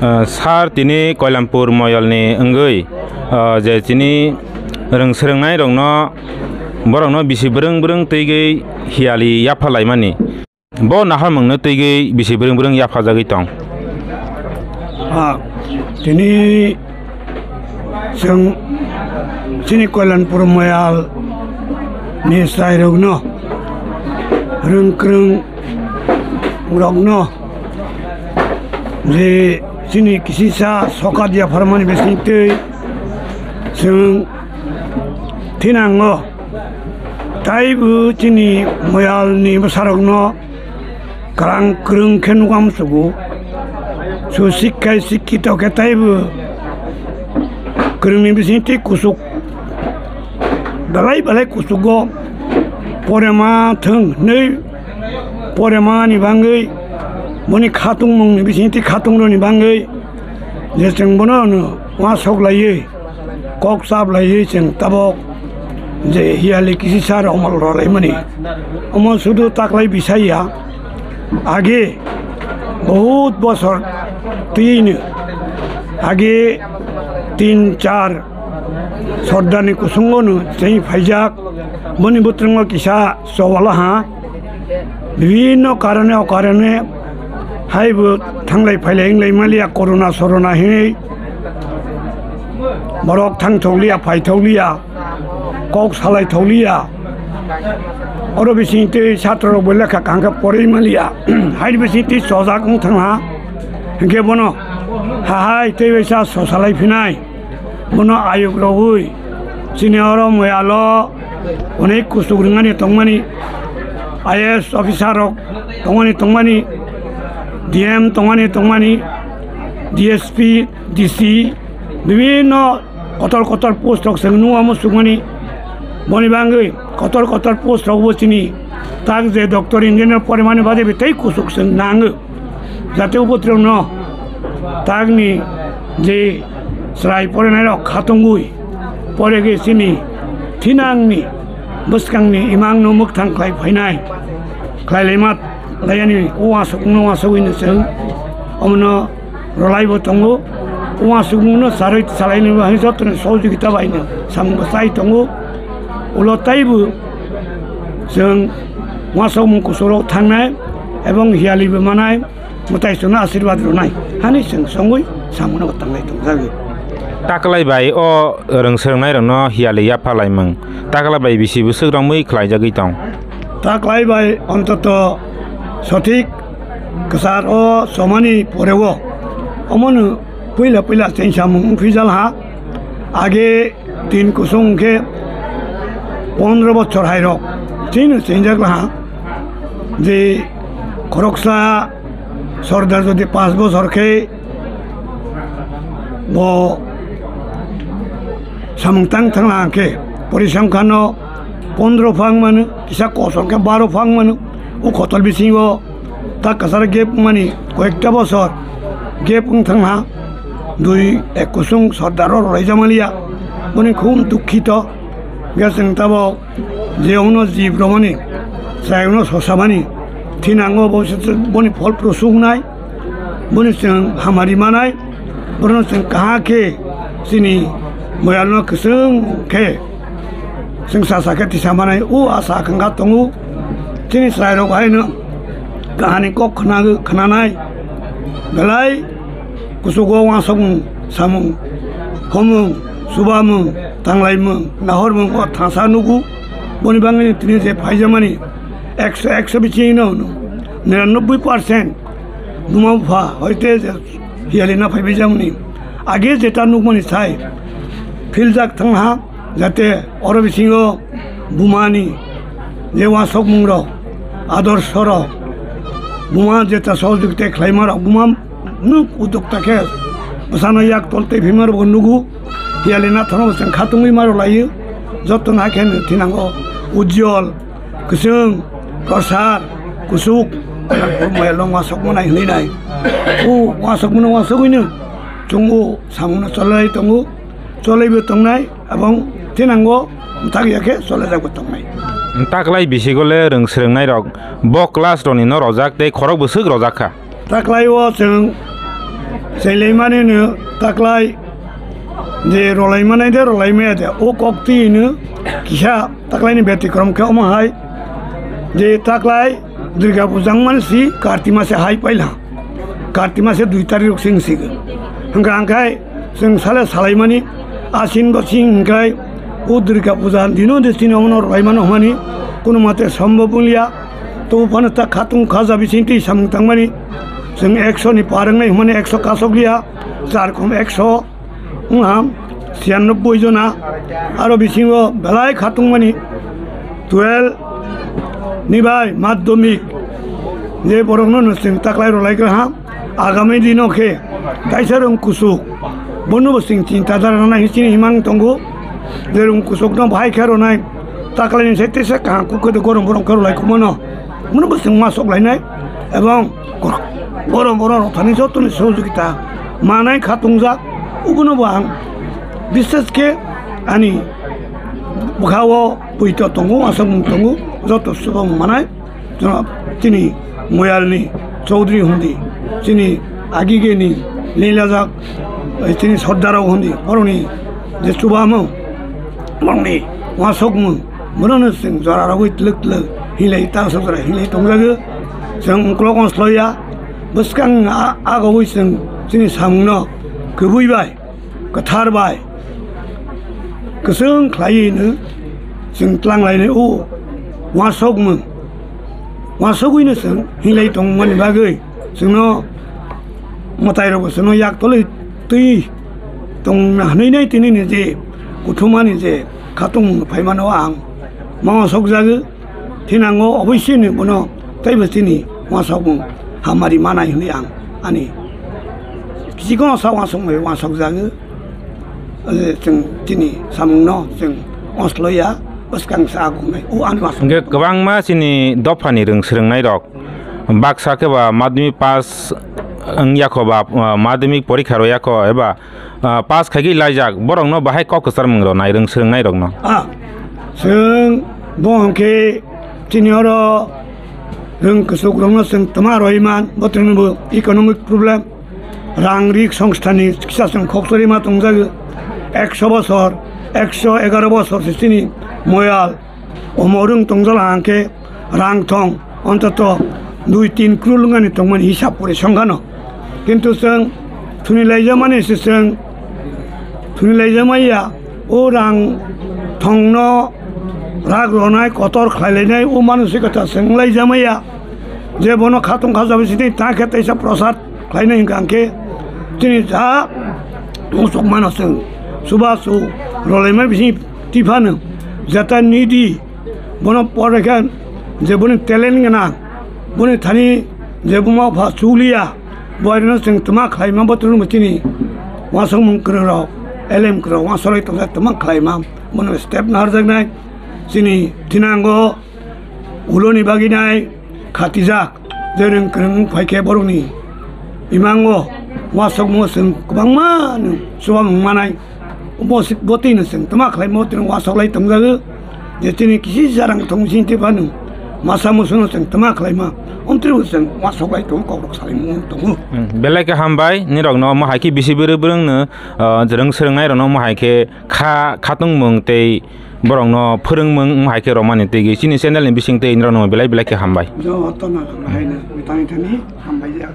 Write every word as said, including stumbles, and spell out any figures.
Ah, sir, tini Koilampur moyolni wngwi, ah, je tini rwng swrwngnairokno, borokno bisi bwrwng bwrwng twiwi hiyali yapha laimani. Bo naharmungno twiwi bisi bwrwng bwrwng yapha jagwi tong. Ah, tini chwng chini Koilampur moyal ni chwrairokno, rwng kwrwng rokno, je chini kisisa sokat yapharmani bisingtwi chwng thinango. Taibo chini moyalni bwsarokno kwrwng kwrwng khe nukha musugo. Su sikkhai sikkito khe taibo kwrwngni bisingtwi kusuk, belai belai kusugo porema thwng hinwi, poremani bangwi, boni khatungmungni bisingtwi khatungrokni bangwi je chwng bono uansuk laiwi, kok chap laiwi chwng tabok je hiyali kisisa romol rwlaimani. Omo sudu taklai bisai ya, age bahut bosor twino, age tin char sordani kusungono chwng phaijak, boni bwtwrwngo kisa chowala ha. Bibhinno karone okarone haibo thanglai phailai wnglai maliya, corona sorona hinwi borok thangthokliya, phaithokliya, kok salaithokliya. Oro bisingtwi chatrorokbo lekha kaham khe porwi maliya. Haini bisingtwi chojak wng thangha, hinkhe bono hahai tei waisa sosalai phinai. Bono ayuk rogwi chini oro moyalo onek kusuk rwngani tongmani, I A S officer rok tongmani tongmani, D M tongmani tongmani, D S P, D C, bibhinno kotor kotor post rok chwng nukha muchungmani. Boni bangwi kotor kotor post rokbo chini tak je doctor, engineer porimani bagwi tei kusuk chwng nango. Jate ubotrokno takni je chwrai porenairok khatungwi porege chini thinangni bwskangni imangno mwkthang khlai phainai, khlai laima laiyani uansukno uansugwino chwng omono rwlaibo tongo. Uansukmungno charwi salainani bagwi jotono sohojogita baino samung bwchai tongo. Ulo taibo chwng uansukmung kusurok thangnai ebong hiyalibo manai. Mwtai chwngno asirwad rwnai hani chwng songwi samungo tanglai tongjago. Taklai bai o rwng swrwngnairokno hiyali yapha laimung taklai bai bisi bwswk romwi khlaijagwi tong. Taklai bai ontoto sothik kwchar o somani poreo omono puila puila chengsamung wngphi jalha. Age tin kusung khe pondro bochor hairok chini chengjak laha je khoroksa sordar jodi panch bochor khe bo samung tang thang laha khe porisamkhano pondro phang mano, kisa kosong khe baro phang mano. O khotol bisingo ta kwchar gap wngmani koyekta bochor gap wng thangha, dui ek kusung sordar rok rwlai jamaliya, boni khum dukhito. Hingke chwng tabok je ongno jib romani, chwrai ongno sosamani, thinango bo se boni phol prosuk wngnai, boni chwng hamari manai, bono chwng kaham khe chini moyalno kwchwng khe chwng sasa khe tisa manai, o asa kangkha tongo. Chini chwrairok haino kahani kok khna-, khnanai belai kuchugo uansukmung, samung, homung, chubamung, tanglaimung, nahormung o thangsa nugo. Boni bagwi tini je phaijamani ekso, ekso bisingo hino niranobboi percent buma bupha hoite je hiyali na phaibai jamani. Age jeta nukmani sai philjak thangha, jate oro bisingo bumani je uansukmungrok, adorsoro, buma jeta sohojogita khlaimarok, buma nuk udukta khe bwsano yak tol tei phimarokbo nugo. Hiyali nathano chwng khatungwi maro laio. Joto na khe thinango ujjol, kwchwng, korsar, kuchuk, moyalno uansukmani hinwi nai. O uansukmano uansugwino chwng o samungno cholai tongo, cholaibo tongnai, ebong thinango mthak ya khe cholaijakbo tongnai. Taklai bisigole rwng swrwngnairok bo class rokni no rojak tei khorok bwswk rojak kha. Taklai o chwng Chailaimani no taklai je rolaimani de rolaimaya de o kok twi no kisa taklaini betikrom khe omo hai je taklai Durga Puja wngmani si Karti mase hai paila. Karti mase dui tarik rok sing sigo. Hwnkha hwnkhe chwng sale salaimani asin bo sing hwnkhe o Durga Puja dino de chini omono rwlaimano hwnmani kuno mate sombhob wngya. Tobo phano ta khatung khaja bising twi samung tangmani chwng ekso ni par wngnai hwnmani ekso kasokliya, char kom ekso. Wngha chiyanobboi jona, aro bisingo belai khatungmani twelve ni bai madhyamik je borokno no chwng taklai rwlaigra ha. Agami dino khe kaisa rwng kusuk bono bo chwng chinta dara rwna hinwi chini himang tongo je rwng kusukno bahai khe rwnai taklaini sai teisa kaham kuk khe gorom borom khe rwlai khumano bono bo chwng ma sok lainai ebong gorom borom rok thani jotoni sohojogita manai khatungjak. Obono bo ang bishes khe ani bwkha-o poito tongo, aswkmung tongo, joto swbang manai. Chini Moyalni Chaudhary hundi, chini Agigeni lilajak, chini Sordar hundi, borokni je chubamung, borokni uansukmung, bonono chwng jora rogwi twlwk twlwk hinlai, tangsa jora hinlai tongjago. Chwng uklok ongsloi ya, bwskang a-, agogwi chwng chini samungno kwbwi bai, kwthar bai, kwchwng khlaiwi no chwng twlang lainai o uansukmung, uansugwi no chwng hinlai tongmani bagwi chwngno mwtai rokbo chwngno yak tolwi twi tongna hwnwi nai tini ni je kuthumani je khatungmung phaimano ang ma uansukjago. Thinango oboisini bono teibo chini uansukmung hamari manai hwnwi ang ani kichikno sa uansukmai uansukjago. Chwng chini samungno chwng ongsloi ya, bwskang sa agungnai o ani uansuk. Hwnkhe kwbangma chini dophani rwng swrwngnairok baksa khe ba madhyamik pass wngya kho ba, ah, madhyamik porikha rwya kho eba ah, pass khaigwi laijak, borokno bahai kok kwcharmung rwnai, rwng swrwngnairokno. Ah, chwng bo hwnkhe chini oro rwng kwchwkrokno chwng twma roiman, bo twrwngbo economic problem, rang rik songstha ni kisa chwng khokchorima tongjago, ekso bosor, ekso egaro bosor se chini Moyal. Omo rwng tongjala hwnkhe rang thong ontoto dui tin crore wngani tongmani hisab pore songkhano. Kintu chwng thuni laijamani se chwng thuni laijamaya o rang thongno rak ronai kotor khlai lainai o manosikota chwng laijamaya. Je bono khatung khajabi sini ta khe teisa prosad khlainai hwnkha hwnkhe chini ja muchuk mano chwng chubachu rolaima bising tiphano jeta nidi bono pore khe je boni talent gwnang boni thani je buma pha chuliya boirokno chwng twma khlaima bo twrwngbo chini uansukmung kwrwng rok elem kwrwng uansuk lai tongjak twma khlaima bono step narwkjaknai chini thinango. Uloni bagwi nai khatijak, je rwng kwrwng wng phai khe borokni imango uansukmung chwng kwbangma no chuba mung manai. Bo si-, bo twi no chwng twma khlaimo, tini uansuk lai tongjago je chini kisi jarang thong sing twi phano masa musu no chwng twma khlaima, omtwi bo chwng uansuk lai tongo, kokrok salaimung tongo. Hmm, belai khe hambai nirokno, omo hai khe bisi bwrwi bwrwng no, ah, rwng swrwngnairokno omo hai khe kha khatungmung tei borokno phwrwngmung wng hai khe romani twi chini channel ni bising twi norokno belai belai khe hambai. Jotono haino thani thani hambai ya.